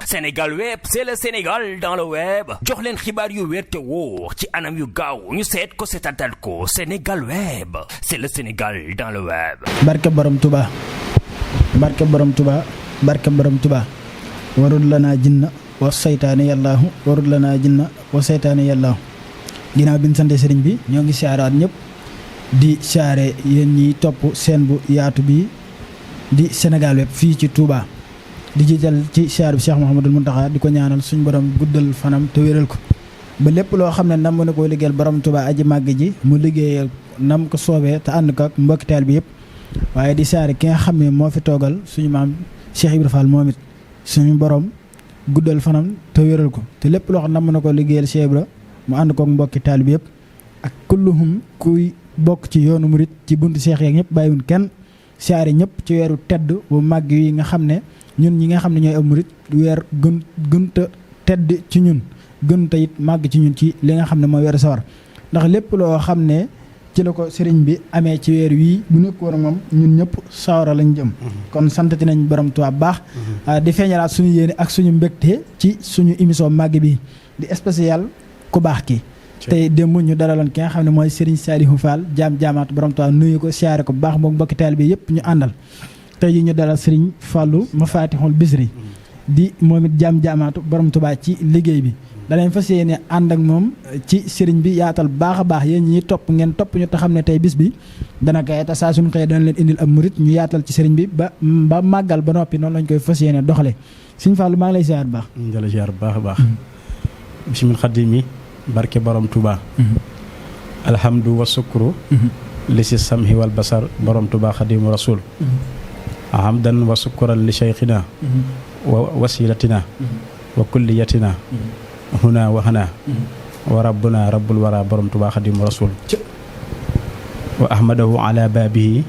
Sénégal Web, c'est le Sénégal dans le web. jox leen xibaar yu wér te wóor ci anam yu gaaw ñu seet ko seetatal ko Sénégal Web, c'est le Sénégal dans le web. barke borom Touba barke borom Touba barke borom Touba warul lanaa jinna wa saytaane yàllaahu warul lanaa jinna wa saytaane yàllaahu. ginnaaw bi ñu sante sëriñ bi ñoo ngi siyaaraat ñëpp di siyaare yéen ñiy topp seen bu yaatu bi di Sénégal Web fii ci Touba. di jiital ci siyaar bi Cheikh Mouhamadul Mountakha di ko ñaanal suñu borom guddal fanam te wéral ko ba lépp loo xam ne nam na koo liggéeyal borom Touba aji màgg ji mu liggéeyal nam ko soobee te ànd ko ak mbokki taal bi yëpp. waaye di siyaare ki nga xam ne moo fi toogal suñu maam Cheikh Ibra Fall moom it suñu borom guddal fanam te wéral ko te lépp loo xam nam na ko liggéeyal Cheikh Ibra mu ànd ko ak mbokki taal bi yëpp ak kulluhum kuy bokk ci yoonu murit ci buntu Cheikh yeeg ñëpp bàyyiwun kenn siyaare ñëpp ci weeru tedd bu màgg yi nga xam ne ñun ñi nga xam ne ñooy am murit weer gënta tedd ci ñun gënta it màgg ci ñun ci li nga xam ne mooy weeru sawar ndax lépp loo xam ne ci la ko sëriñ bi amee ci weer wii bu nekk woon moom ñun ñëpp sawara lañ jëm kon santati nañ borom Tuubaa baax di feeñalaat suñu yéene ak suñu mbégte ci suñu émission màgg bi di spécial ku baax ki tey démb ñu dalaloon ki nga xam ne mooy Serigne Saliou Fall jaamaat borom Tuubaa nuyu ko siyaare ko bu baax moom mbokki taal bi yëpp ñu àndal tey jii ñu dalal Serigne Fallou Mafatihul Bichri di moom it jaamaatu borom Tuubaa ci liggéey bi danañ fas yéene ànd ak moom ci Serigne bi yaatal baax a baax yéen ñi topp ngeen topp ñu te xam ne tey bis bi dana koy te saa suñu xëyee dana leen indil ab murit ñu yaatal ci Serigne bi ba màggal ba noppi noonu lañ koy fas yéene doxale Serigne Fallou maa ngi lay ziar bu baax. jërëjëf ziar bu baax a baax. bismil xadimi barke borom Touba. alhamdu wa sukru. li si samhi wal basar borom Touba xadimu rasul. hamdan wa sukran li cheikhina wa wasilatina wa kulliyatina huna wa hana wa rabbuna rabbul wara borom Touba xadimu rasul. wa ahmadahu ala babihi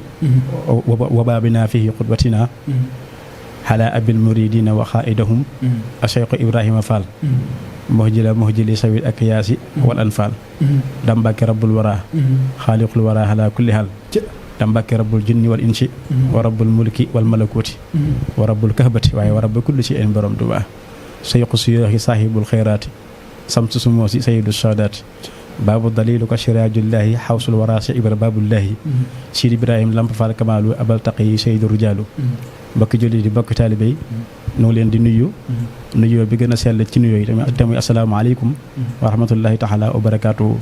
wa babina fihi qudwatina ala abil muridina wa xaidahum a cheikh Ibrahima Fall. muhjili sawil ak yaasi wal anfal dambake rabbul wara xaaliqul wara ala kulli hal dambake rabbul jinni wal insi wa rabbul mulki wal malakuti wa rabbul kahbati waaye wa rabbu kulli shay'in borom Tuubaa sayqu suyuxi sahibul xayraati samsu sumoosi sayidu saadaati baabu dalilu ka shiraajullahi xawsul wara si ibra baabullahi siid ibrahim lamp fal kamaalu abal taqi sayidu rujaalu mbokki julli di mbokki taalibe yi ñu ngi leen di nuyoo bi gën a sell ci nuyoo yi te muy asalaamaaleykum wa rahmatullahi taala wa barakaatu.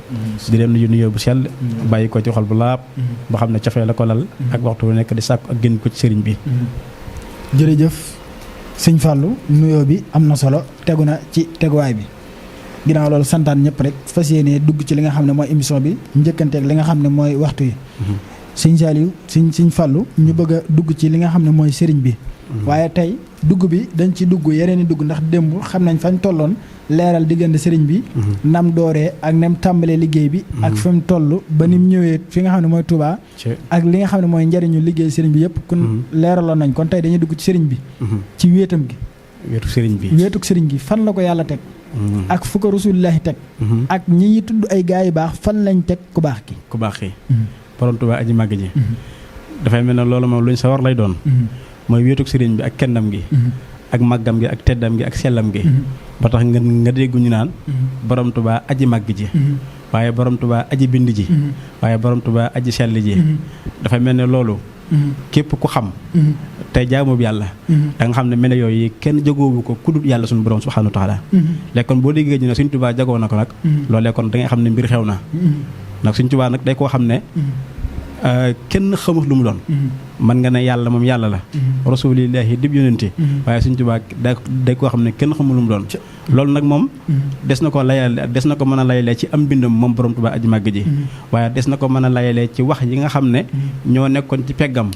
di leen nuyoo bu sell bàyyi ko ci xol bu laab ba xam ne cafee la ko lal ak waxtu bu nekk di sàkku ak génn ko ci sëriñ bi. jërëjëf sëñ Fallou nuyoo bi am na solo tegu na ci teguwaay bi ginnaaw loolu santaan ñëpp rek fas yéene dugg ci li nga xam ne mooy émission bi njëkkanteeg li nga xam ne mooy waxtu yi. sëñ Saliou sëñ Fallou ñu bëgg a dugg ci li nga xam ne mooy sëriñ bi. waaye tey dugg bi dañ ci dugg yeneen i dugg ndax démb xam nañ fañ tolloon leeral diggante sëriñ bi nam dooree ak nam tàmbalee liggéey bi ak fi mu toll ba ni mu ñëwee fi nga xam ne mooy Touba ak li nga xam ne mooy njariñu liggéey sëriñ bi yëpp kun leeraloon nañ kon tey dañuy dugg ci sëriñ bi ci wéetam gi wéetuk sëriñ gi fan la ko yàlla teg ak fu ko rasulillahi teg ak ñi ñi tudd ay gaa yu baax fan lañ teg ku baax ki borom Touba aji màgg ji dafay mel ne loolu moom luñ sa war lay doon mooy wéetug sëriñ bi ak kennam gi ak màggam gi ak teddam gi ak sellam gi ba tax nga déggu ñu naan borom Touba aji màgg ji waaye borom Touba aji bind ji waaye borom Touba aji sell ji dafa mel ne loolu képp ku xam tey jaamu bi yàlla da nga xam ne mel ne yooyu kenn jagoobu ko ku dul yàlla suñu borom subhanahu wa taala lekkoon boo déggee ñu ne suñ Touba jagoo na ko nag loolu lekkoon da nga xam ne mbir xew na nag suñ Touba nag day koo xam ne kenn xamut lu mu doon man nga ne yàlla moom yàlla la rasulillahi dib yonente waaye suñ Tuubaa day koo xam ne kenn xamul lu mu doon loolu nag moom des na ko layale des na ko mën a layalee ci am mbindam moom borom Tuubaa aji màgg ji waaye des na ko mën a layalee ci wax yi nga xam ne ñoo nekkoon ci peggam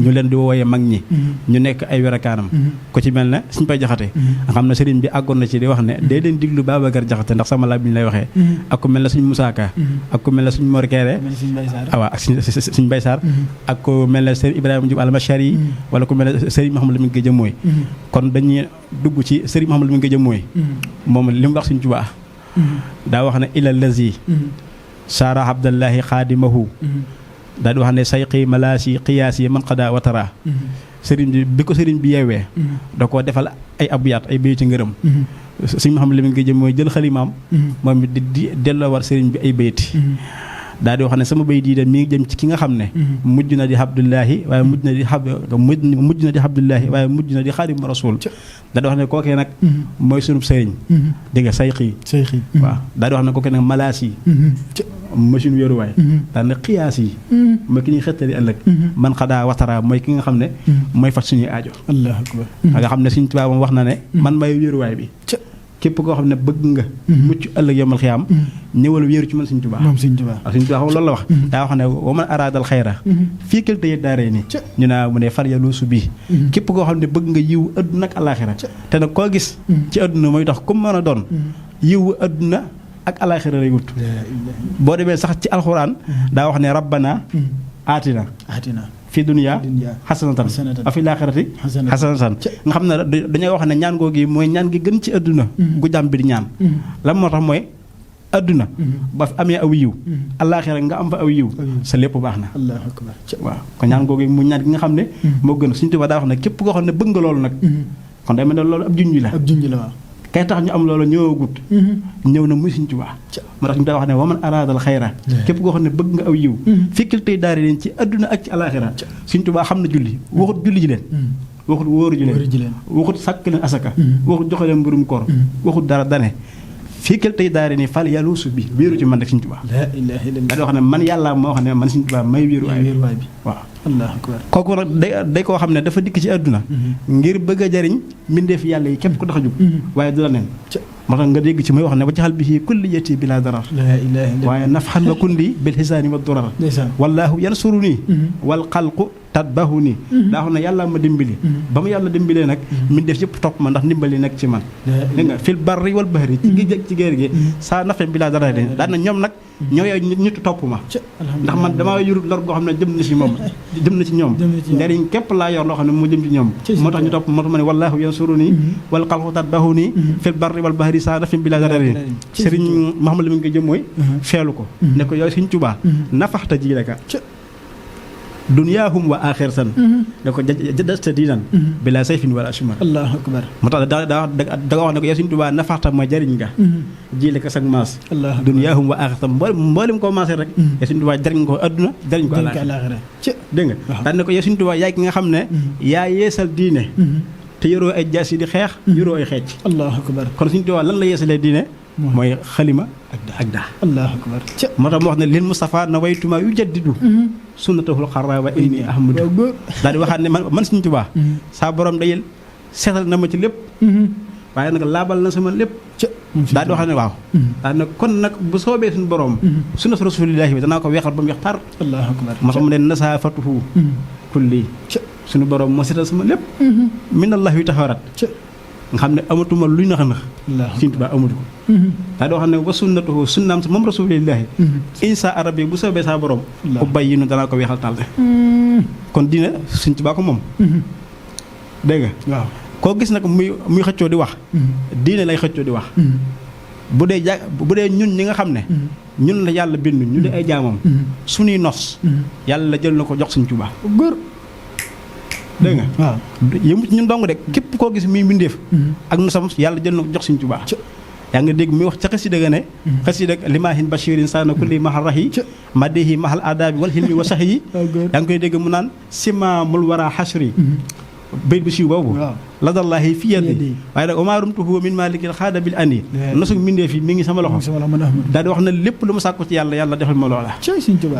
ñu leen di wooyee mag ñi ñu nekk ay werakaanam ko ci mel ne suñ pay jaxate nga xam ne sëriñ bi àggoon na ci di wax ne day leen diglu Babacar Jaxate ndax sama laaj bi ñu lay waxee ak ku mel ne suñ Musaa Ka ak ku mel ne suñ Mor Kéré waaw ak suñ Bay Sarr ak ku mel ne sëriñ Ibrahima Diouf Almachari wala ku mel ne sëriñ Mouhamadou Lamine Gueye mooy kon dañuy dugg ci sëriñ Mouhamadou Lamine Gueye mooy moom li mu wax suñ Tuubaa daa wax ne ila lazi saara abdallahi xaadimahu daa di wax ne sayqi malaasi qiyaasi man qada watara sëriñ bi ko sëriñ bi yeewee da koo defal ay abyaat ay bayit ci ngërëm sëñ Mouhamadou Lamine Gueye mooy jël xalimaam moom it di delloo war sëriñ bi ay bayti daal di wax ne sama bayit yi de mi ngi jëm ci ki nga xam ne mujj na di Abdullahi waaye mujj na di Abdullahi waaye mujj na di Xaadimu Rasuul daal di wax ne kookee nag mooy sunub sëriñ dégg nga sayxi waaw daal di wax ne kookee nag malaas yi machine yoruwaay daal ne xiyaas yi mooy ki ñuy xettali ëllëg man xadaa watara mooy ki nga xam ne mooy faj suñuy aajo Allahu akbar nga xam ne Sëriñ Tuubaa moom wax na ne man may yoruwaay bi képp koo xam ne bëgg nga mucc ëllëg yomal xiyaam ñëwal wéeru ci man Sëriñ Tuubaa moom Sëriñ Tuubaa waaw Sëriñ Tuubaa xam loolu la wax daa wax ne wa man araadal xayra fii kël tey daaree ni ñu naa mu ne far yaluusu bii képp koo xam ne bëgg nga yiw adduna ak alaaxira te nag koo gis ci adduna mooy tax comme mën a doon yiw adduna ak alaaxira lay wut boo demee sax ci alxuraan daa wax ne rabbana aatina fi dunya xasanatan afi laaxirati xasanatan nga xam ne dañoo wax ne ñaan googu mooy ñaan gi gën ci adduna gu jàmm bi di ñaan lan moo tax mooy adduna ba fi amee aw yiw alaaxira nga am fa aw yiw sa lépp baax na Allahu akbar waaw kon ñaan googu mu ñaan gi nga xam ne moo gën Sëriñ Tuubaa daa wax ne képp koo xam ne bëgg nga loolu nag kon day mel ne loolu ab junj la waaw kay tax ñu am loolu ñëwagut ñëw na muy Sëriñ Tuubaa moo tax ñu daa wax ne waman araadal xayra képp koo xam ne bëgg nga aw yiw fikkil tey daari leen ci adduna ak ci alaaxira Sëriñ Tuubaa xam na julli waxut julli ji leen waxut wóoru ji leen waxut sàkk leen asaka waxut joxe leen mbirum koor waxut dara dane fikkil tey daari ni fal yaluusu bi wéeru ci man rek Sëriñ Tuubaa daa di wax ne man yàlla moo wax ne man Sëriñ Tuubaa may wéeruwaay bi waaw Allahu akbar kooku nag day koo xam ne dafa dikk ci àdduna ngir bëgg a jariñ mbindeef yàlla yi képp ku tax a jóg waaye du la neen moo tax nga dégg ci muy wax ne wa jaxal bihi kulliyati bila darar waaye nafxan wa kundi bil xisaani wa durar wallaahu yansuruni wal xalqu tatbahu nii daa xam ne yàlla ma dimbali ba mu yàlla dimbalee nag mbindeef yëpp topp ma ndax ndimbali nekk ci man dégg nga fil barri wal bahri ci géej ak ci géer gi saa nafe bila darar daan na ñoom nag ñoo yooyu ñitu topp ma ndax man damaa yurut lor goo xam ne jëm na ci moom jëm na ci ñoom njariñ képp laa yor loo xam ne mu jëm ci ñoom moo tax ñu topp moo tax ma ne wallaahu yansuruni wal xalqu tatbahuni fil barri wal bahri saa nafin bila darari Sëriñ Mouhamadou Lamine Gueye mooy feelu ko ne ko yow Sëriñ Tuubaa nafaxta ji reka dunyaahum wa aaxiratan ne ko jadasta diinan bila sayfin wala ashmar Allahu akbar moo tax da nga wax ne ko yow Sëriñ Tuubaa nafaxta ma jariñ nga jiile ko sag maas dunyaahum wa aaxiratan mboolem ko maasee rek yow Sëriñ Tuubaa jariñ ko adduna jariñ ko àllaaxira dégg nga daan ne ko yow Sëriñ Tuubaa yaay ki nga xam ne yaa yeesal diine te yoroo ay jaas yi di xeex yoroo ay xeec Allahu akbar kon Sëriñ Tuubaa lan la yeesalee diine mooy xalima ak daa Allahu akbar moo tax mu wax ne lil Mustafa na waytuma yu jaddidu sunnatahul xarra wa inni ahmadu daal di waxaat ne man Sëriñ Tuubaa saa borom day seetal na ma ci lépp waaye nag laabal na sama lépp daal di wax ne waaw daal ne kon nag bu soobee suñu borom sunnatu rasulillahi bi danaa ko weexal ba mu weex tar Allahu akbar moo tax mu ne nasaafatuhu kulli suñu borom moo seetal sama lépp minallahi yu taxawarat nga xam ne amatuma luy nax nax Sëriñ Tuubaa amatu ko daa doo xam ne wa sunnatuhu sunnaam moom rasulillahi insa arabi bu soobee saa borom u bay yi nu danaa ko weexal taal kon dina Sëriñ Tuubaa ko moom dégg nga waaw koo gis nag muy xëccoo di wax diine lay xëccoo di wax bu dee ñun ñi nga xam ne ñun la yàlla bind ñu di ay jaamam suñuy nos yàlla jël na ko jox Sëriñ Tuubaa góor dégg nga waaw yëmu ci ñun dong de képp koo gis muy mbindeef ak nosam yàlla jël na ko jox Sëriñ Tuubaa yaa nga dégg muy wax ca xasida ga ne xasida limaahin bashirin saana kulli mahal rahi madihi mahal adabi wal hilmi wa sax yi yaa ngi koy dégg mu naan simaamul wara xashri bayt bu siiw boobu la dallahi fi yadi waaye nag omarumtuhu min malikil xaada bil ani nasug mbindeef yi mi ngi sama loxo daal di wax na lépp lu ma sàkku ci yàlla defal ma loola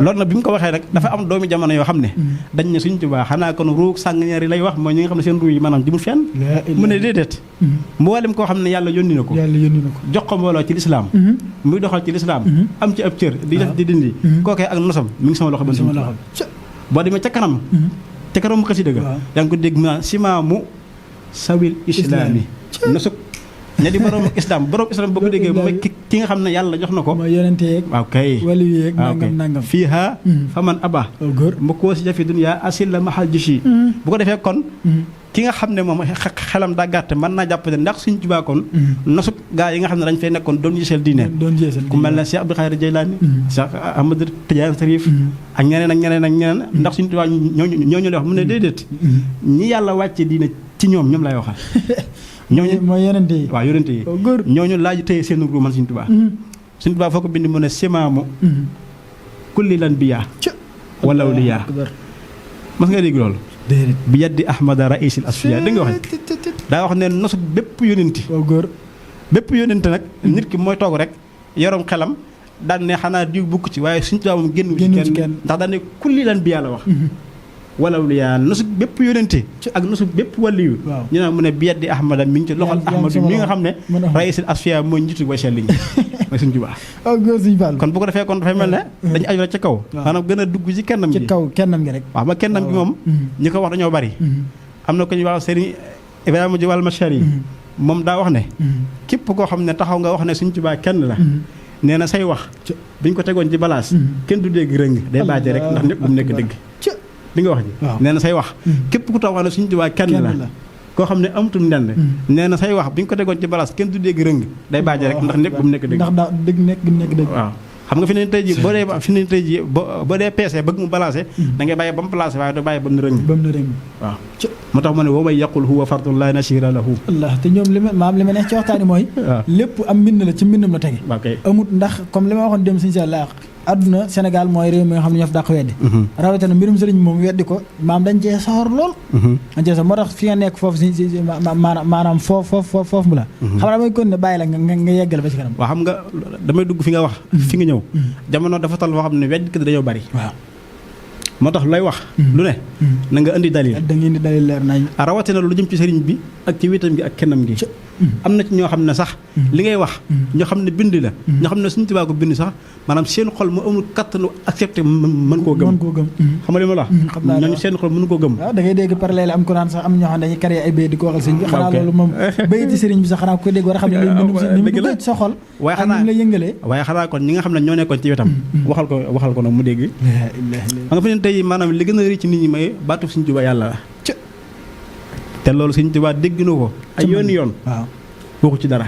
loolu nag bi mu ko waxee rek dafa am doomi jamono yoo xam ne dañ ne Sëriñ Tuubaa xanaa kon ruug sàngñeer yi lay wax mooy ñi nga xam ne seen ruu yi maanaam jëmul fenn mu ne déedéet mboolem koo xam ne yàlla yónni na ko jox ko mbooloo ci lislaam muy doxal ci lislaam am ci ab cër di def di dindi kookee ak nosam mi ngi sama loxo ba sama loxo boo demee ca kanam te karoom xasida ga yaa ngi ko dégg ma simaamu sawil islaami nasuk ña di borom islam boo ko déggee mooy ki nga xam ne yàlla jox na ko mooy yonente yeeg waaw kay wali yeeg nangam fiiha faman aba mu koo si jafi dunya asil la mahal jishi bu ko defee kon ki nga xam ne moom xelam daa gàtt mën naa jàpp ne ndax Sëriñ Tuubaa kon nosub gaa yi nga xam ne dañ fay nekkoon doon yéesal diine ku mel ne Cheikh Abdou Khadir Jeylaani Cheikh Ahmadou Tidiane Sarif ak ñeneen ndax Sëriñ Tuubaa ñooñu lay wax mu ne déedéet ñi yàlla wàcce diine ci ñoom lay waxal ñooñu mooy yonente yi waaw yonente yi ñooñu laaj téye seen ru man Sëriñ Tuubaa Sëriñ Tuubaa foo ko bind mu ne simaamu kulli lan biyaa wala awliyaa mas nga dégg loolu bi yaddi ahmada raisil asfiya da nga wax daa wax ne nosu bépp yónenti bépp yónenti nag nit ki mooy toog rek yorom xelam daan ne xanaa diw bukk ci waaye Sëriñ Tuubaa moom génn ci kenn ndax daan ne kulli lan biyaa la wax walaw li yaa nosu bépp yónente ak nosu bépp waliyu ñu naan mu ne bi yaddi ahmada mi ngi ci loxol ahmadu mi nga xam ne raisil asfiya mooy njiitu way sell ñi mooy Sëriñ Tuubaa kon bu ko defee kon dafay mel ne dañu aju rek ca kaw maanaam gën a dugg ci kennam gi ci kaw kennam gi rek waaw ma kennam gi moom ñi ko wax dañoo bari am na ko ñuy wax Serigne Ibrahima Diop al-Mashari yi moom daa wax ne képp koo xam ne taxaw nga wax ne Sëriñ Tuubaa kenn la nee na say wax biñ ko tegoon ci balaas kenn du dégg rëng day baaje rek ndax ñëpp mu nekk dëgg li nga wax ji nee na say wax képp ku taxaw wax ne Sëriñ Tuubaa kenn la koo xam ne amatul ndend nee na say wax bi ñu ko tegoon ci balaas kenn du dégg rëng day baaje rek ndax nekk bu mu nekk dëgg ndax daa dëgg nekk dëgg waaw xam nga fi ne tey ji boo dee peese bëgg mu balancé da ngay bàyyi ba mu placé waaye doo bàyyi ba mu rëng waaw moo tax ma ne woo may yaqul huwa fardun la nasira lahu Allah te ñoom li ma neex ci waxtaani mooy lépp am mbind la ci mbindam la tege amut ndax comme li ma waxoon dem Sëriñ Sall àdduna Sénégal mooy réew mi nga xam ne ñoo fi dàq weddi rawatina mbirum sëriñ moom weddi ko maam dañ cee soxor lool dañ cee soxor moo tax fi nga nekk foofu si maanaam foofu mu la xam naa mooy kon ne bàyyi la nga yeggal ba ci kanam waaw xam nga damay dugg fi nga wax fi nga ñëw jamono dafa toll foo xam ne weddi kat dañoo bari waaw moo tax looy wax lu ne na nga indi dalil da nga indi dalil leer nañ rawatina lu jëm ci sëriñ bi ak ci wéetam gi ak kennam gi am na ci ñoo xam ne sax li ngay wax ñoo xam ne bind la ñoo xam ne Sëriñ Tuubaa ko bind sax maanaam seen xol mu amul kattanu accepté mën koo gëm xam nga li ma la wax ñooñu seen xol mënu koo gëm waaw da ngay dégg par léeg am ko naan sax am ñoo xam ne dañuy créé ay béy di ko waxal sëriñ bi xanaa loolu moom béy ci sëriñ bi sax xanaa ko dégg war a xam ne li mu dugg sa xol waaye xanaa la yëngalee waaye xanaa kon ñi nga xam ne ñoo nekkoon ci wetam waxal ko nag mu dégg nga fi ne tey maanaam li gën a rëy ci nit ñi may baatu Sëriñ Tuubaa yàlla la te loolu Sëriñ Tuubaa dégg na ko ay yoon waaw waxu ci dara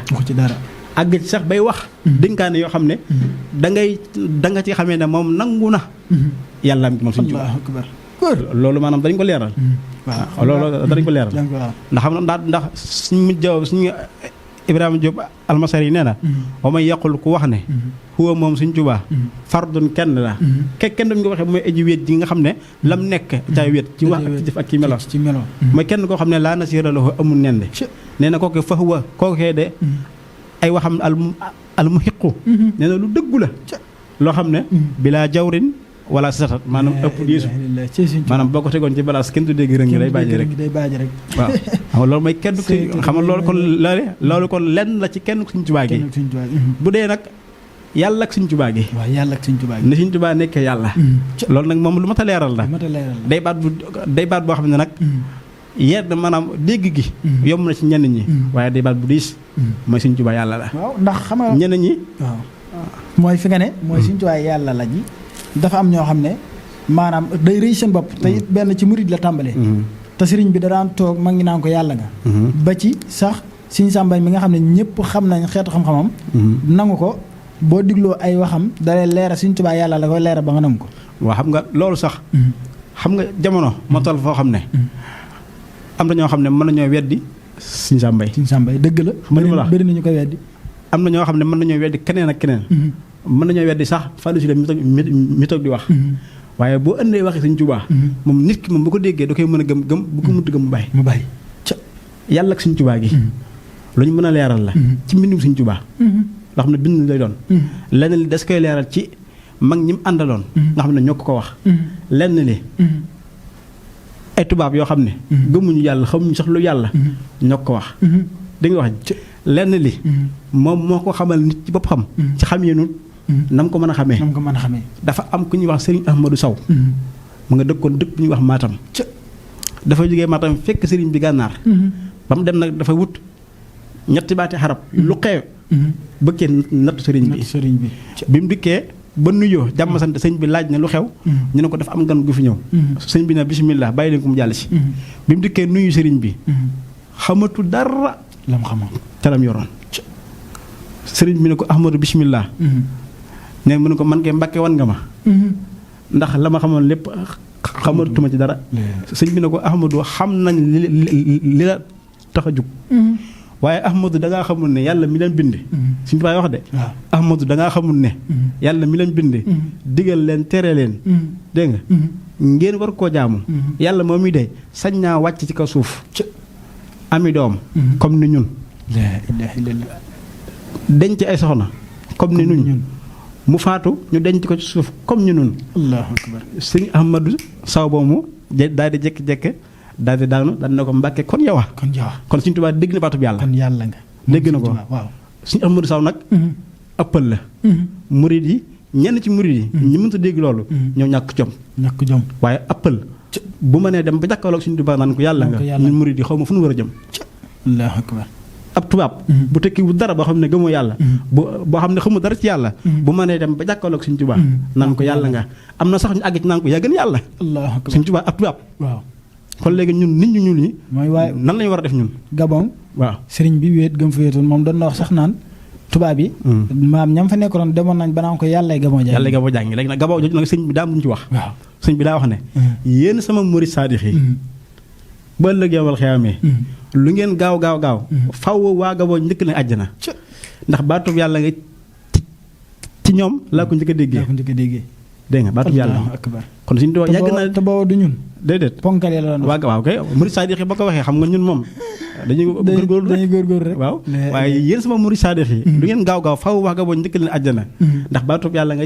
àgg ci sax bay wax dénkaane yoo xam ne da nga ci xamee ne moom nangu na yàlla am ci moom Sëriñ Tuubaa loolu maanaam dañ ko leeral waaw loolu dañ ko leeral ndax xam na ndax suñu Ibrahima Diop almasari yi nee na wa man yaqul ku wax ne huwa moom Sëriñ Tuubaa fardun kenn la kenn dañ ko waxee mooy aji wéet ji nga xam ne lam nekk caay wéet ci wax ak ci jëf ak ci melo mooy kenn koo xam ne laa nasiira lahu amul nende nee na kooke fa huwa kookee de ay waxam al muhiqu nee na lu dëggu la loo xam ne bilaa jawrin wala satat maanaam ëpp diisu maanaam boo ko tegoon ci balaas kenn du dégg rëng day baaje rek waaw xam nga loolu mooy kenn xam nga loolu kon lenn la ci kenn Sëriñ Tuubaa gi bu dee nag yàlla ak Sëriñ Tuubaa gi ne Sëriñ Tuubaa nekkee yàlla loolu nag moom lu mat a leeral la day baat boo xam ne nag yedd maanaam dégg gi yomb na ci ñenn ñi waaye day baat bu diis mooy Sëriñ Tuubaa yàlla la waaw ndax xam nga ñenn ñi waaw mooy fi nga ne mooy Sëriñ Tuubaa yàlla la ji dafa am ñoo xam ne maanaam day rëy seen bopp te it benn ci murid la tàmbalee te sëriñ bi da daan toog mag ngi naan ko yàlla nga ba ci sax Sëriñ Sàmba mi nga xam ne ñëpp xam nañ xeetu xam-xamam nangu ko boo digloo ay waxam dalee leera Sëriñ Tuubaa yàlla la koy leera ba nga nangu ko waaw xam nga loolu sax xam nga jamono moo toll foo xam ne am na ñoo xam ne mën nañoo weddi Sëriñ Sàmba dëgg la bëri nañu koy weddi am na ñoo xam ne mën nañoo weddi keneen ak keneen mën nañoo weddi sax Fallou Sylla mi toog di wax waaye boo ëndee waxi Sëriñ Tuubaa moom nit ki moom bu ko déggee da koy mën a gëm bu ko mënut gëm mu bàyyi yàlla ak Sëriñ Tuubaa gi lu ñu mën a leeral la ci mbindum Sëriñ Tuubaa loo xam ne bind lay doon lenn li das koy leeral ci mag ñi mu àndaloon nga xam ne ñoo ko wax lenn li ay tubaab yoo xam ne gëmuñu yàlla xamuñu sax lu yàlla ñoo ko wax di nga wax lenn li moom moo ko xamal nit ci boppam ci xam yéenu nam ko mën a xamee dafa am ku ñuy wax Sëriñ Ahmadou Sow mu nga dëkkoon dëkk bu ñuy wax Matam dafa jógee Matam fekk sëriñ bi gànnaar ba mu dem nag dafa wut ñetti baati xarab lu xew bëkkee natt sëriñ bi bi mu dikkee ba nuyoo jàmm sant sëñ bi laaj ne lu xew ñu ne ko dafa am gan gu fi ñëw sëñ bi ne bismillah bàyyi leen ko mu jàll si bi mu dikkee nuyu sëriñ bi xamatu dara lam xamoon ca lam yoroon sëriñ bi ne ko ahmadu bismillah ne mu ne ko man kay mbàkke wan nga ma ndax la ma xamoon lépp xamatuma ci dara sëñ bi ne ko ahmadu xam nañ li la tax a jug waaye ahmadu da ngaa xamul ne yàlla mi leen bind suñu tubaab wax de ahmadu da ngaa xamul ne yàlla mi leen bind digal leen tere leen dégg nga ngeen war koo jaamu yàlla moom mi de sañ naa wàcc ci kaw suuf ami doom comme ni ñun denc ay soxna comme ni ñun mu faatu ñu denc ko ci suuf comme ñu nun allahu akbar sëñ ahmadu saw boobu daal di jékki-jékki daal di daanu daal na ko mbàkke kon yow kon suñu tubaab dégg na baatub yàlla kon yàlla nga dégg na ko waaw suñu ahmadu saw nag ëppal la murid yi ñenn ci murid yi ñi mënta dégg loolu ñoo ñàkk jom waaye ëppal bu ma nee dem ba jàkkaarloog suñu tubaab naan ko yàlla nga ñun murid yi xaw ma fu nu war a jëm allahu akbar ab tubaab bu tekki bu dara boo xam ne gëmoo yàlla boo xam ne xamu dara ci yàlla bu ma nee dem ba jàkkaarloog suñu tubaab naan ko yàlla nga am na sax ñu àgg ci naan ko yaa gën yàlla suñu tubaab ab tubaab waaw kon léegi ñun nit ñu ñuul ñi mooy waaye nan lañu war a def ñun Gabon waaw sëriñ bi wéet gëm fa wéetoon moom doon na wax sax naan tubaab yi maam ñam fa nekkoon demoon nañ ba naan ko yàllay Gabon jàngi léegi nag Gabon jooju nag sëñ bi daa am lu ñu ci wax waaw sëñ bi daa wax ne yéen sama murid saadix yi ba ëllëg yowal xiyaamee lu ngeen gaaw faw waa Gabon njëkk na àjjana ndax baatub yàlla nga ci ñoom laa ko njëkk a déggee dégg nga baatub yàlla kon suñu doo yàgg na te boobu du ñun déedéet ponkal la doon waaw kay murid saadix yi ba ko waxee xam nga ñun moom dañuy góorgóorlu rek waaw waaye yéen sama murid saadix yi lu ngeen gaaw faw waa Gabon njëkk leen àjjana ndax baatub yàlla nga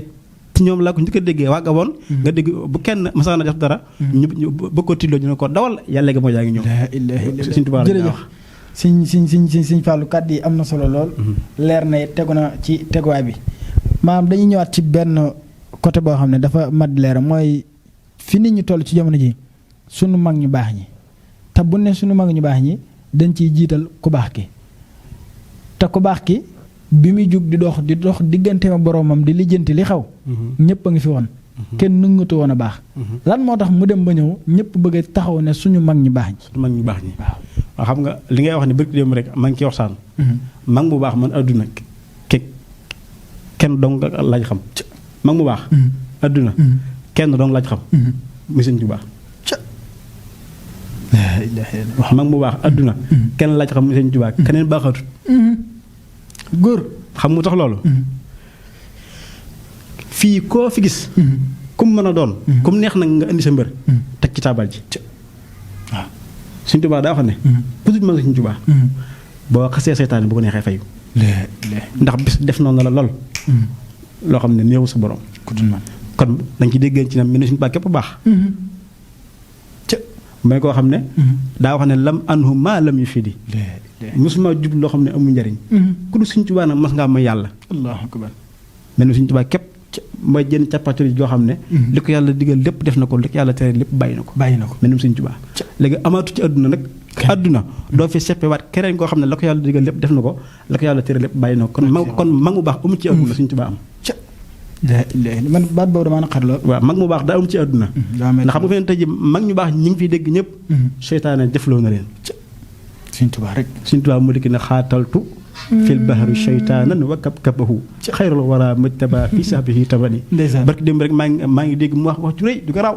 ci ñoom laa ko njëkk a déggee waa Gabon nga dégg bu kenn masaana def dara ñu bëgg ko tilloo ñu ne ko dawal yàlla ga moo yaa ngi ñëw suñu tubaab jërëjëf siñ Fallou kàddu yi am na solo lool leer na tegu na ci teguwaay bi maanaam dañuy ñëwaat ci benn côté boo xam ne dafa mat leer mooy fi nit ñi toll ci jamono ji sunu mag ñu baax ñi te bu ne sunu mag ñu baax ñi dañ ciy jiital ku baax ki te ku baax ki bi muy jug di dox diggante ma boroomam di lijjanti li xew ñëpp a ngi fi woon kenn nungatu woon a baax lan moo tax mu dem ba ñëw ñëpp bëgg a taxaw ne suñu mag ñi baax ñi waaw xam nga li ngay wax ne bëgg dem rek maa ngi ci waxtaan mag mu baax man adduna kenn dong laaj xam mag mu baax adduna kenn dong laaj xam muy sëñ bu baax mag mu baax adduna kenn laaj xam muy sëñ bu baax keneen baaxatut góor xam mu tax loolu fii koo fi gis kum mën a doon kum neex nag nga indi sa mbër teg ci taabal ji waaw Sëñ Tuubaa daa wax ne ku dul mën Sëñ Tuubaa boo xasee seytaane bu ko neexee fayu ndax bis def noonu la lool loo xam ne néewu sa borom kon dañ ci déggee ci ne mel ne Sëñ Tuubaa képp baax mooy koo xam ne daa wax ne lam anhu maa lam yu fii di mosuma jub loo xam ne amul njariñ ku dul Sëñ Tuubaa nag mas ngaa may yàlla allahu akbar mel ne Sëñ Tuubaa képp mooy jënd cappaatuli joo xam ne li ko yàlla digal lépp def na ko li ko yàlla tere lépp bàyyi na ko mel ni Sëñ Tuubaa léegi amaatu ci àdduna nag àdduna doo fi seppewaat keneen koo xam ne la ko yàlla digal lépp def na ko la ko yàlla tere lépp bàyyi na ko kon mag mu baax amu ci àdduna Sëñ Tuubaa am man baat boobu damaa naqar lool waaw mag mu baax daa am ci àdduna ndax xam nga feen tey ji mag ñu baax ñi ngi fiy dégg ñëpp seytaane defloo na leen Sëñ Tuubaa rek Sëñ Tuubaa mu dikk ne xaataltu fil bahri shaytaanan wa kabkabahu ci xayrul wara majtaba fi sahbihi tabani barki démb rek maa ngi dégg mu wax ju rëy du ko raw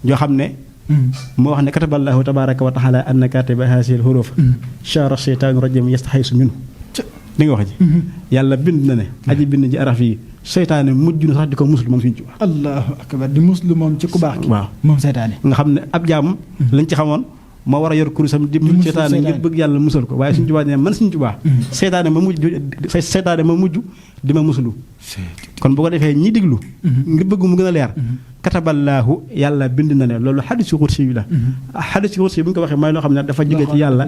joo xam ne moo wax ne kataballahu tabaraka wa taala anna katiba hasil huruf shara shaytaanu rajim yastaxaysu minhu li nga wax ji yàlla bind na ne aji bind ji araf yi seytaane mujj na sax di ko muslu moom Sëñ Tuubaa allahu akbar di muslu moom ci ku baax ki waaw moom seytaane nga xam ne ab jaam lañ ci xamoon moo war a yor kurusam di mu seytaane ngir bëgg yàlla musal ko waaye Sëñ Tuubaa ne man Sëñ Tuubaa seytaane ma mujj di ma musulu kon bu ko defee ñi diglu ngir bëgg mu gën a leer kataballaahu yàlla bind na ne loolu xadiisu xudsi yi la xadiisu xudsi yi bu ñu ko waxee mooy loo xam ne dafa jóge ci yàlla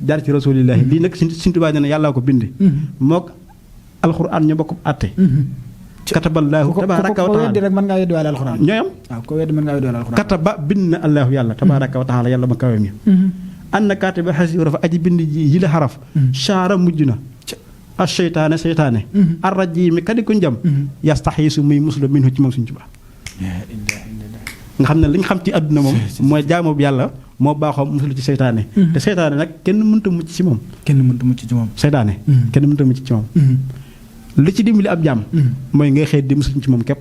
jaar ci rasuulillaahi lii nag Sëñ Tuubaa ne yàllaa ko bind mook alxuraan ñu bokk àtte kataballaahu tabaaraka wa taala rek mën ngaa weddi waale alxuraan ñooyam waaw ko weddi mën ngaa weddi waale alxuraan kataba bind na allaahu yàlla tabaaraka wa taala yàlla ma kawe mi anna kaatiba xasi rafa aji bind ji yi la xaraf shaara mujj na a seytaane arraji mi kadi ko njam yastaxiisu muy musula minhu ci moom Sëriñ Tuubaa nga xam ne li ñu xam ci àdduna moom mooy jaamu bi yàlla moo baaxoo musulu ci seytaane te seytaane nag kenn mënta mucc ci moom seytaane kenn mënta mucc ci moom li ci dimbali ab jaam mooy ngay xëy di musulu ci moom képp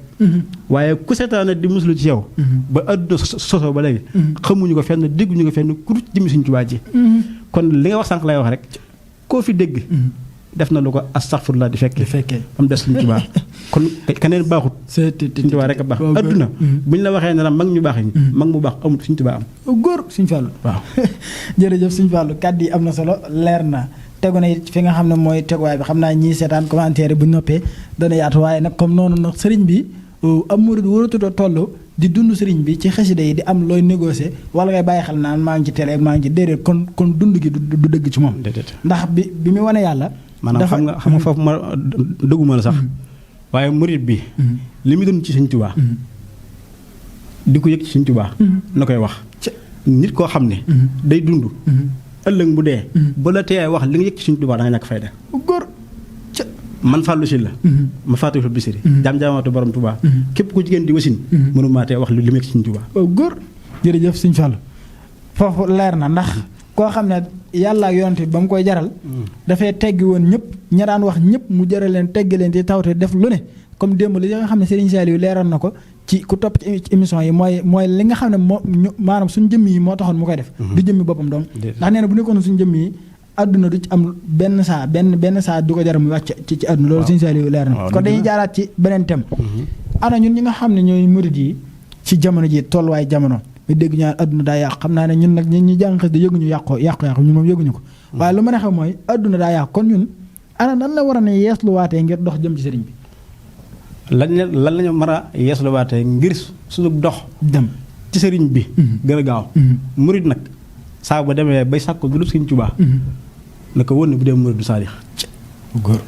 waaye ku seytaane di musulu ci yow ba àdduna sosoo ba léegi xamuñu ko fenn dégguñu ko fenn ku jëmi Sëriñ Tuubaa ji kon li nga wax sànq lay wax rek koo fi dégg def na lu ko astaghfirullah di fekkee am des Sëriñ Tuubaa kon keneen baaxut Sëriñ Tuubaa rek a baax adduna bu ñu la waxee ne la mag ñu baax ñi mag mu baax amut Sëriñ Tuubaa am góor Sëriñ Fallu waaw jërëjëf Sëriñ Fallu kàddu yi am na solo leer na tegu na it fi nga xam ne mooy teguwaay bi xam naa ñii seetaan commentaire bu noppee dana yaatu waaye nag comme noonu nag sëriñ bi am murid waratuta toll di dund sëriñ bi ci xasida yi di am looy négocier wala ngay bàyyi xel naan maa ngi ci télé maa ngi ci déedéet kon dund gi du dëgg ci moom ndax bi mu wane yàlla maanaam xam nga foofu ma dëgguma la sax waaye murid bi li mu dund ci Sëriñ Tuubaa di ko yëg ci Sëriñ Tuubaa na koy wax nit koo xam ne day dund ëllëg bu dee ba la tee wax li nga yëg ci Sëriñ Tuubaa da nga ñàkk fayda góor man Fallou Sylla ma faatu fa bisiri jaam-jaamatu borom Tuubaa képp ku jigéen di wasin mënu maa tee wax li mu yëg ci Sëriñ Tuubaa góor jërëjëf Sëriñ Fallu foofu leer na ndax koo xam ne yàlla ak yonent bi ba mu koy jaral dafay teggi woon ñëpp ña daan wax ñëpp mu jaral leen teggi leen ci tawte def lu ne comme démb li nga xam ne Serigne Saliou leeral na ko ci ku topp ci émission yi mooy li nga xam ne moo maanaam suñu jëmm yi moo taxoon mu koy def du jëmmi boppam donc ndax nee na bu nekkoon suñu jëmm yi àdduna du ci am benn saa du ko jaral muy wàcc ci àdduna loolu Serigne Saliou leer na kon dañuy jaaraat ci beneen thème ana ñun ñi nga xam ne ñooy murid yi ci jamono ji tolluwaay jamono mi dégg ñaan àdduna daa yàqu xam naa ne ñun nag ñi jàng xas da yëguñu yàqu ñun moom yëguñu ko waaye lu mën a xew mooy àdduna daa yàqu kon ñun ana nan la war a ne yeesluwaatee ngir dox jëm ci sëriñ bi lan lañu mën a yeesluwaatee ngir suñu dox dem ci sëriñ bi gën a gaaw murid nag saa ba demee bay sàkku du Sëriñ Tuubaa na ko wóor ne bu dee murid du saadix góor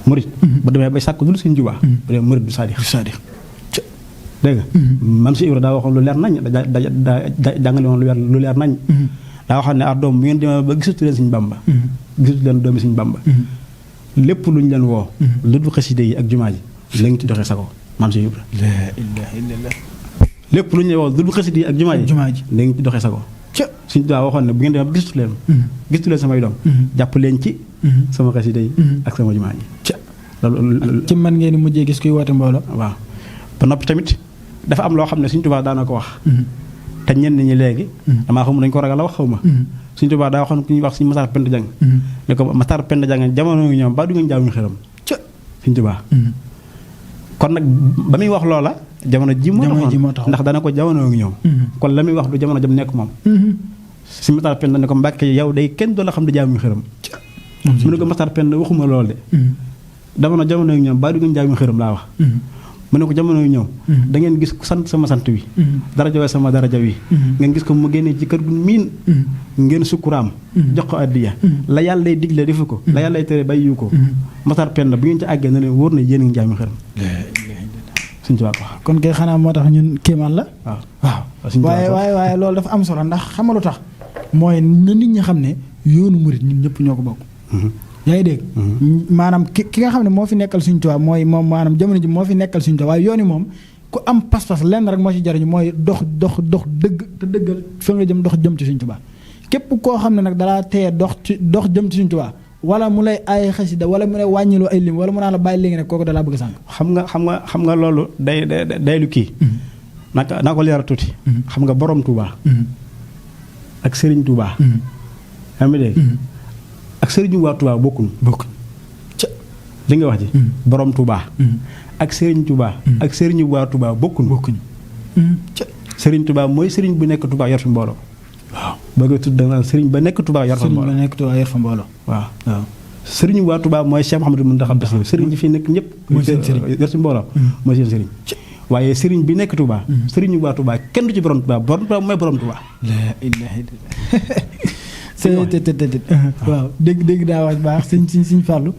murid bu demee bay sàkku du Sëriñ Tuubaa bu dee murid du saadix dégg nga mam si Ibra daa waxoon lu leer nañ da jàngale woon lu leer nañ daa waxoon ne doom bu ngeen demee ba gisatu leen Sëriñ Bamba gisatu leen doomi Sëriñ Bamba lépp lu ñu leen woo lu dul xasida yi ak jumaa ji la ngi ci doxee sago mam si Ibra la ilaha illallah lépp lu ñu leen woo lu dul xasida yi ak jumaa ji la ngi ci doxee sago Sëriñ Tuubaa waxoon ne bu ngeen demee ba gisatu leen samay doom jàpp leen ci sama xasida yi ak sama jumaa ji loolu ci man ngeen mujjee gis kuy woote mbooloo waaw ba noppi tamit dafa am loo xam ne Sëriñ Tuubaa daana ko wax te ñenn ñi léegi damaa xamul dañu ko ragal a wax xaw ma Sëriñ Tuubaa daa waxoon ku ñuy wax Sëriñ Matar Penda Jang ne ko Matar Penda Jang jamono ngi ñoom ba du ngeen jaamuñu xeram Sëriñ Tuubaa kon nag ba muy wax loola jamono ji moo tax ndax dana ko jamono ngi ñoom kon la muy wax du jamono jam nekk moom Sëriñ Matar Penda ne ko Mbàkke yow day kenn doo la xam ne jaamuñu xeram mu ne ko Matar Penda waxuma loolu de jamono ngi ñoom ba du ngeen jaamuñu xeram laa wax mu ne ko jamono yu ñëw da ngeen gis ku sant sama sant wi daraja we sama daraja wi ngeen gis ko mu génnee ci kër gu miin ngeen sukkuraam jox ko addiya la yàlla lay digle defu ko la yàlla lay tere bàyyi ko Matar Penda bu ngeen ci àggee na leen wóor na yéen a ngi jaami xeram Sëriñ Tuubaa ko kon kay xanaa moo tax ñun kéemaan la waaw waaye loolu dafa am solo ndax xamalu tax mooy na nit ñi xam ne yoonu murit ñun ñëpp ñoo ko bokk yaa ngi dégg maanaam ki nga xam ne moo fi nekkal Sëriñ Tuubaa mooy moom maanaam jamono ji moo fi nekkal Sëriñ Tuubaa waaye yoon yi moom ku am pas-pas lenn rek moo ci jariñu mooy dox dëgg te dëggal fa nga jëm dox jëm ci Sëriñ Tuubaa képp koo xam ne nag dalaa teye dox jëm ci Sëriñ Tuubaa wala mu lay ay xasida wala mu lay wàññiloo ay lim wala mu naa la bàyyi léegi nag kooku dalaa bëgg sànq xam nga loolu day lu kii naa ko leeral tuuti xam nga borom Tuubaa ak Sëriñ Tuubaa yaa ngi dégg ak sëriñu waa Touba bokkuñ ca li nga wax ji borom Touba ak sëriñ Touba ak sëriñu waa Touba bokkuñ ca sëriñ Touba mooy sëriñ bu nekk Touba yor fi mbooloo waaw boo koy tudd danga sëriñ ba nekk Touba yor fa mbooloo waaw sëriñu waa Touba mooy Cheikh Mouhamadou Mountakha Bassirou sëriñ yi fi nekk ñëpp mooy seen sëriñ yor fi mbooloo mooy seen sëriñ waaye sëriñ bi nekk Touba sëriñu waa Touba kenn du ci borom Touba mooy borom Touba la ilaha illallah waaw dégg daa wax baax Sëriñ Fallu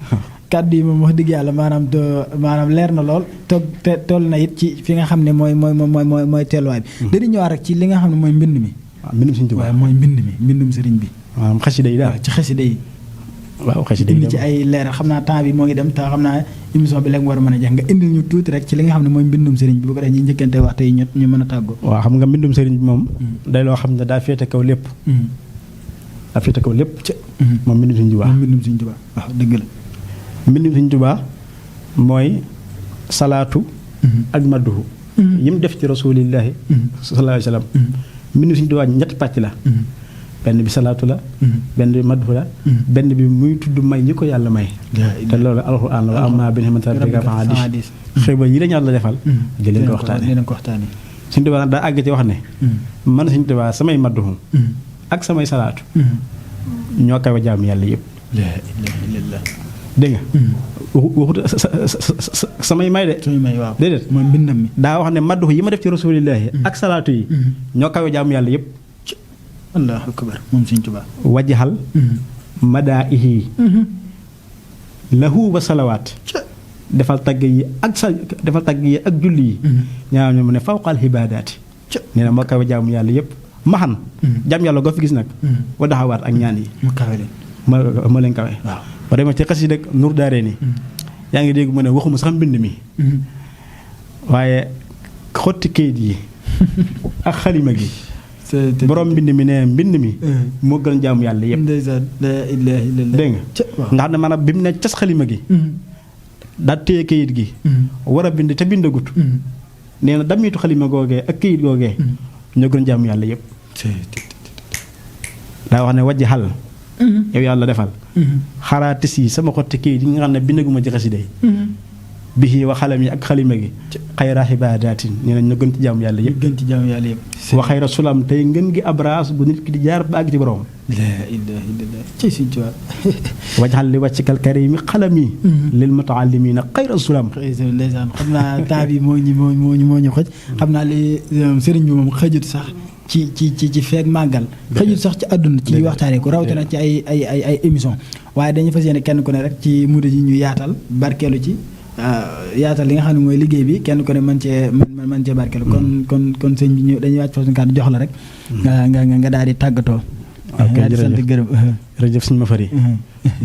kàddu yi moom wax dëgg yàlla maanaam leer na lool te toll na it ci fi nga xam ne mooy teeluwaay bi dañuy ñëwaat rek ci li nga xam ne mooy mbind mi mbindum Sëriñ Tuubaa waaw mooy mbindum sëriñ bi maanaam xasida yi daal. ci xasida yi. waaw xasida yi indi ci ay leeral xam naa temps bi moo ngi dem te xam naa émission bi léegi mu war a mën a jeex nga indil ñu tuuti rek ci li nga xam ne mooy mbindum sëriñ bi bu ko defee ñu njëkkante waxtu yi ñu mën a tàggoo. waaw xam nga mbindum sëriñ bi moom. day loo xam ne daa féete kaw lépp. daa féete kaw lépp ca. moom mbindum Sëriñ Tuubaa. moom mbindum Sëriñ Tuubaa waaw dëgg la. mbindum Sëriñ Tuubaa mooy salaatu. ak madduhu. yi mu def ci rasulillahi. sallallahu alayhi wa sallam. mbindum Sëriñ Tuubaa ñetti pàcc la. benn bi salaatu la. benn bi madhu la. benn bi muy tudd may ñi ko yàlla may. te loolu alxuraan la wa ammaa bi ni'mati rabbika fahaddith. xéewal yi la yàlla defal. di leen ko waxtaanee. Sëriñ Tuubaa nag daa àgg ci wax ne. man Sëriñ Tuubaa samay madhu. ak samay salaatu. ñoo kawe jaamu yàlla yëpp. dégg nga. waxut samay may de. samay may waaw déedéet mooy mbindam mi. daa wax ne madhu yi ma def ci rasulillahi ak salaatu yi. ñoo kawe jaamu yàlla yëpp. allahu akbar moom Sëriñ Tuubaa. wajjahal madaa'ihi lahu wa salawaat. defal tagg yi ak julli yi. ñaar ñu mu ne fawqal xibaadaati. nee na moo kawe jaamu yàlla yëpp. maxan jaam yàlla goo fi gis nag. wa daxawaat ak ñaan yi. mu kawe leen. ma leen kawe. waaw ba demee ci xasida ak Nuur Daarayni yaa ngi dégg mu ne waxuma sax mbind mi. waaye xotti kayit yi ak xalima gi. borom mbind mi ne mbind mi. moo gën jaamu yàlla yëpp. ndeysaan la ilaaha illallaah. dégg nga nga xam ne maanaam bi mu ne cas xalima gi. daa téye kayit gi. war a bind te bindagut. nee na damitu xalima googee ak kayit googee. ñoo gën jaamu yàlla yëpp. daa wax ne wajji xal. yow yàlla defal. xaraatis yi sama xotti kayit yi nga xam ne bindaguma ci xasida yi. bihi wa xalam yi ak xalima gi. xayra xibaadaatin nee na ñu gën ci jaamu yàlla yëpp. gën ci jaamu yàlla yëpp. wa xayra sulam tey ngën gi abraas bu nit ki di jaar ba àgg ci borom. laa ilaaha illallaah ci Sëriñ Tuubaa. wajxal li wàccikal karimi xalam yi. lil mutaallimina xayra sulam. ndeysaan xam naa temps bi moo ñu xoj. xam naa li sëriñ bi moom xëjut sax ci feeg màggal. xëjut sax ci àdduna ci waxtaanee ko rawatina ci ay émission waaye dañu fas yéene kenn ku ne rek ci murid yi ñu yaatal barkeelu ci. yaatal li nga xam ne mooy liggéey bi kenn ko ne mën cee barkeelu kon sëñ bi ñu dañuy wàcc foofu kàddu jox la rek. nga daal di tàggatoo. ok jërëjëf gërëm. jërëjëf suñu ma fari.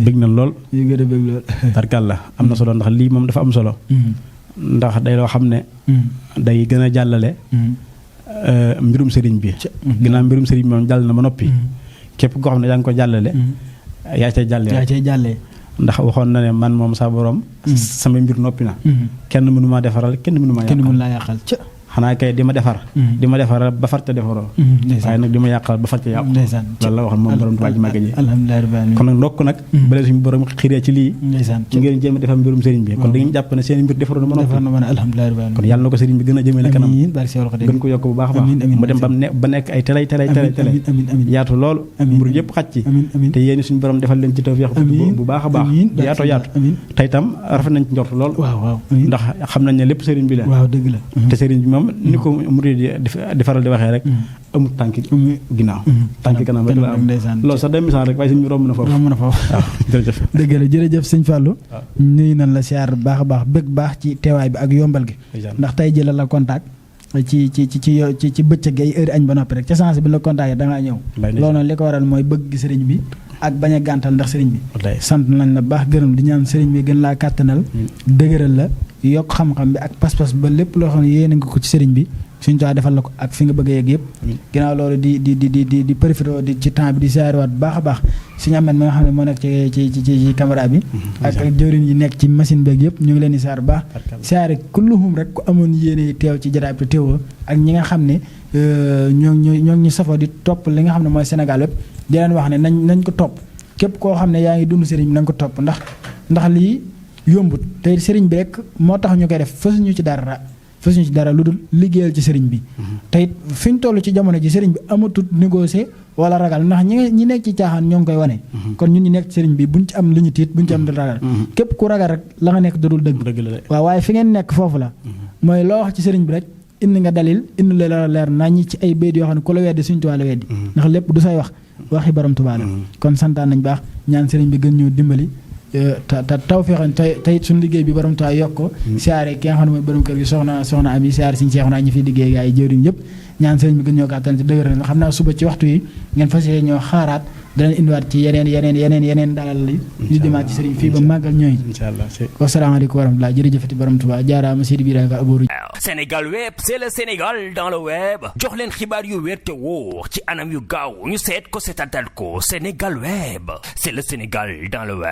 bëgg na lool. yu gën a bëgg lool. barkalla am na solo ndax lii moom dafa am solo. ndax day loo xam ne. day gën a jàllale. mbirum sëriñ bi. ginnaaw mbirum sëriñ bi moom jàll na ba noppi. képp koo xam ne yaa ngi ko jàllale. yaa cay jàllee. ndax waxoon na ne man moom sa borom. sama mbir noppi na. kenn mënu maa defaral kenn mënu maa yàqal. xanaa kay di ma defar. di ma defaral ba farte defaroo. waaye nag di ma yàqal ba farte yàqu. loolu la waxoon moom borom Tuubaa ji màgg ji. kon nag ndokk nag. bale suñu borom xiree ci lii. ci ngeen jéem a defar mbirum sëriñ bi. kon dañuy jàpp ne seen mbir defaroon na ba noppi. kon yàlla na ko sëriñ bi gën a jëmale kanam. gën ko yokk bu baax a baax. mu dem ba nekk ay télé yaatu loolu. mbir yëpp xaj ci. te yéen suñu borom defal leen ci tawfeex bu baax a baax. yaatu te itam rafet nañ ci njort lool. ndax xam nañ ne lépp sëriñ bi la. te sëriñ bi ni ko murid di faral di waxee rek amul tànki ginnaaw tànki kanam rek la am loolu sax day misaal rek waaye sëñ bi romb na foofu waaw jërëjëf dëgg la jërëjëf sëñ Fallou nuyu nañ la siyaar baax a baax bëgg baax ci teewaay bi ak yombal gi ndax tey jëlal la contact ci bëccëg ay heure añ ba noppi rek ca sens bi la contacté da ngaa ñëw loolu noonu li ko waral mooy bëgg sëriñ bi ak bañ a gàntal ndax sëriñ bi sant nañ la baax gërëm di ñaan sëriñ bi gën laa kàttanal dëgëral la yokk xam-xam bi ak pas-pas ba lépp loo xam ne yéene nga ko ci sëriñ bi suñu toit defal la ko ak fi nga bëgg a yegg yëpp ginnaaw loolu di profité di ci temps bi di siyaariwaat bu baax a baax suñu amet ma nga xam ne moo nekk ci caméra bi ak jëwriñ yi nekk ci machine beeg yëpp ñu ngi leen di siyaar bu baax siyaare kulluhum rek ku amoon yéene teew ci jataay bi te teewoo ak ñi nga xam ne ñoo ñu safoo di topp li nga xam ne mooy Sénégal yëpp di leen wax ne nañ ko topp képp koo xam ne yaa ngi dund sëriñ bi nañ ko topp ndax lii yombut te sëriñ bi rek moo tax ñu koy def fasuñu ci dara lu dul liggéeyal ci sëriñ bi te it fi ñu toll ci jamono ji sëriñ bi amatut négocier wala ragal ndax ñi nekk ci caaxaan ñoo ngi koy wane kon ñun ñi nekk ci sëriñ bi buñ ci am li ñu tiit buñ ci am dul ragal képp ku ragal rek la nga nekk dudul dëgg waaw waaye fi ngeen nekk foofu la mooy loo wax ci sëriñ bi rek indi nga dalil indi la leer naa ñi ci ay béy yoo xam ne ku la weddi suñu Tuubaa la weddi ndax lépp du say waxi borom Tuubaa la kon santaan nañ baax ñaan sëriñ bi gën ñoo dimbali te taw feexoon tey suñu liggéey bi borom taay yokk ko siyaare ki nga xam ne mooy borom kër gi soxna am yi siyaare siñu seexu naa ñi fiy liggéey gaa yi jëwriñ yëpp ñaan sëriñ bi gën ñoo kàttan ci dëgëral nga xam naa suba ci waxtu yi ngeen fas yéene ñoo xaaraat danañ indiwaat ci yeneen dalal li ñu jëmaat ci sëriñ fii ba màggal ñooy inshallah wasalaamaaleykum wa rahmatulah jërëjëfati borom Tuubaa jaaraama Seydi Birahim Fall Abou Sénégal web c'est le Sénégal dans le web jox leen xibaar yu wér te wóor ci anam yu gaaw ñu seet ko seetatal ko Sénégal web c'est le Sénégal dans le web